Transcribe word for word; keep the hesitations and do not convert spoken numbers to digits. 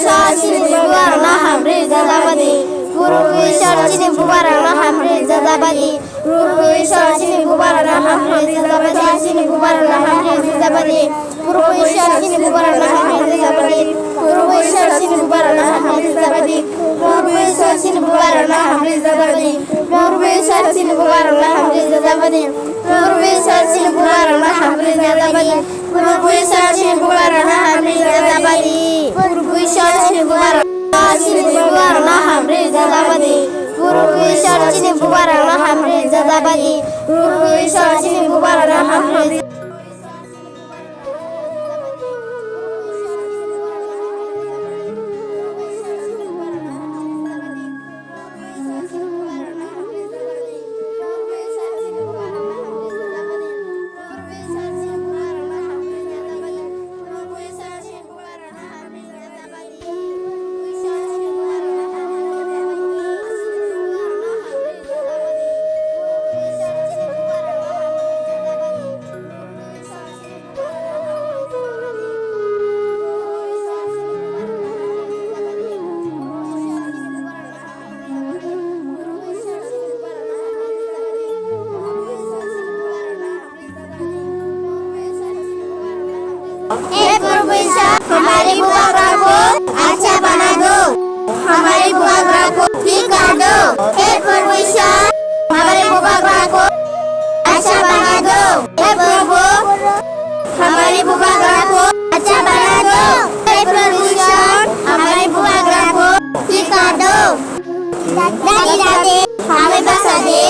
Ishwar chini bubarokno hamri rijajabadi. Purbu Ishwar chini bubarokno hamri rijajabadi. Purbu Ishwar chini bubarokno hamri rijajabadi. Chini bubarokno hamri rijajabadi. Purbu Ishwar chini bubarokno hamri rijajabadi. Purbu Ishwar chini bubarokno hamri rijajabadi. Purbu Ishwar chini bubarokno hamri rijajabadi. Purbu Ishwar chini bubarokno hamri rijajabadi. Purbu Ishwar chini bubarokno hamri rijajabadi. Purbu Ishwar chini bubarokno hamri rijajabadi. Purbu Ishwar chini bubarok chini bubarokno hamri rijajabadi. Purbu Ishwar chini bubarokno hamri rijajabadi. Purbu Ishwar chini bubarokno hamri हे प्रभु ईश्वर, हमारे बुबाग्रा को अच्छा बना दो, हमारे बुबाग्रा को ठीक कर दो। हे प्रभु ईश्वर, हमारे बुबाग्रा को अच्छा बना दो। हे प्रभु, हमारे बुबाग्रा को अच्छा बना दो। हे प्रभु ईश्वर, हमारे बुबाग्रा को ठीक कर दो। दादी दादी, हमें बसा दे।